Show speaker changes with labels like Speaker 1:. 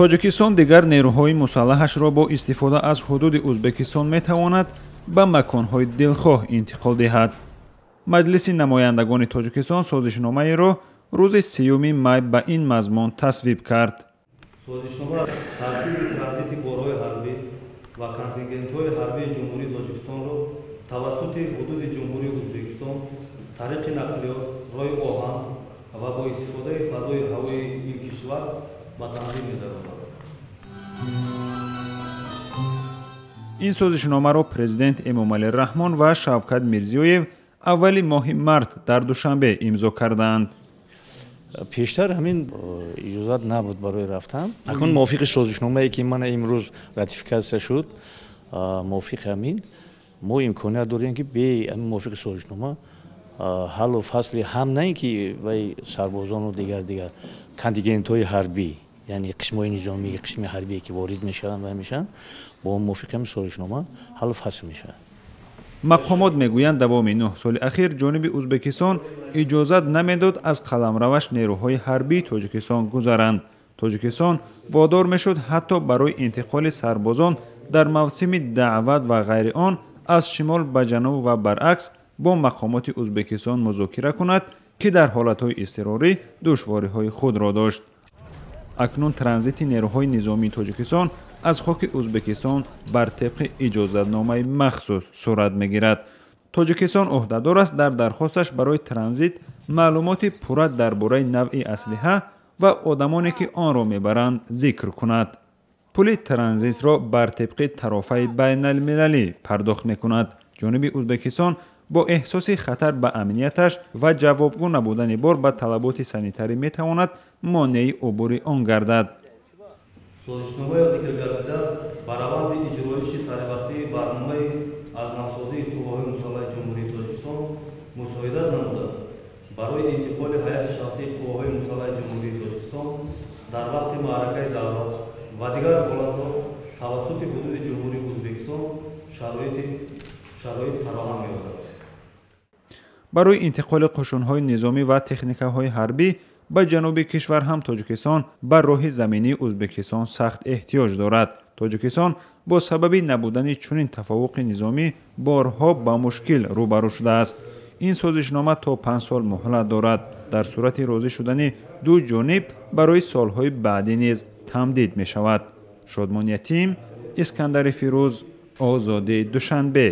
Speaker 1: Тоҷикистон дигар нерӯҳои мусаллаҳашро бо истифода аз ҳудуди Ӯзбекистон метавонад ба маконҳои дилхоҳ интиқол диҳад. Маҷлиси намояндагони Тоҷикистон созишномаеро рӯзи 30 май ба ин мазмун тасвиб кард.
Speaker 2: Созишнома тартиби транзити борҳои ҳарбӣ ва контингентҳои ҳарбии Ҷумҳурии Тоҷикистонро тавассути ҳудуди Ҷумҳурии Ӯзбекистон тариқи нақлиёт, роҳи оҳан ва бо истифодаи фазои ҳавоии ин кишвар ба танзим медарорад.
Speaker 1: Ин созишномаро президент Эмомалӣ Раҳмон ва Шавкат Мирзиёев аввали моҳи март дар Душанбе имзо кардаанд.
Speaker 3: Пештар ҳамин иҷозат набуд барои рафтан. Акнун мувофиқи созишномае ки мана имрӯз ратификатсия шуд, мувофиқи ҳамин мо имконият дорем, ки бе ҳамин мувофиқи созишнома ҳаллу фасли ҳам на ин ки вай сарбозону дигар контингентҳои ҳарбӣ, яъне қисмҳои низомии қисми ҳарбие ки ворид мешаванд ва мешаванд, бо мувофиқи ҳамин созишнома ҳаллу фасл мешавад.
Speaker 1: Мақомот мегӯянд, давоми 9 соли ахир ҷониби Ӯзбекистон иҷозат намедод аз қаламраваш нерӯҳои ҳарбии Тоҷикистон гузаранд. Тоҷикистон водор мешуд ҳатто барои интиқоли сарбозон дар мавсими даъват ва ғайри он аз шимол ба ҷануб ва баръакс бо мақомоти Ӯзбекистон музокира кунад, ки дар ҳолатҳои изтирорӣ душвориҳои худро дошт. Акнун транзити нерӯҳои низомии Тоҷикистон аз хоки Ӯзбекистон бар тибқи иҷозатномаи махсус сурат мегирад. Тоҷикистон ӯҳдадор аст дар дархосташ барои транзит маълумоти пурра дар бораи навъи аслиҳа ва одамоне ки онро мебаранд зикр кунад. Пули транзитро бар тибқи тарофаи байналмилалӣ пардохт мекунад. Ҷониби Ӯзбекистон бо эҳсоси хатар ба амнияташ ва ҷавобгӯ набудани бор ба талаботи санитарӣ метавонад монеи убури он гардад.
Speaker 2: Созишномаи зикргардида ба раванди иҷроиши саривақтии барномаи аз навсозии қувваҳои мусаллаҳи Ҷумҳурии Тоҷикистон мусоидат намуда, барои интиқоли ҳайати шахсии қувваҳои мусаллаҳи Ҷумҳурии Тоҷикистон дар вақти маъракаи даъват ва дигар ҳолатҳо тавассути ҳудуди Ҷумҳурии Ӯзбекистон шароит фароҳам меорад.
Speaker 1: Барои интиқоли қушунҳои низомӣ ва техникаҳои ҳарбӣ ба ҷануби кишвар ҳам Тоҷикистон ба роҳи заминии Ӯзбекистон сахт эҳтиёҷ дорад. Тоҷикистон бо сабаби набудани чунин тафовуқи низомӣ борҳо ба мушкил рӯбарӯ шудааст. Ин созишнома то 5 сол муҳлат дорад. Дар сурати розӣ шудани ду ҷониб барои солҳои баъдӣ низ тамдид мешавад. Шодмон Ятим, Искандари Фирӯз, Озодӣ, Душанбе.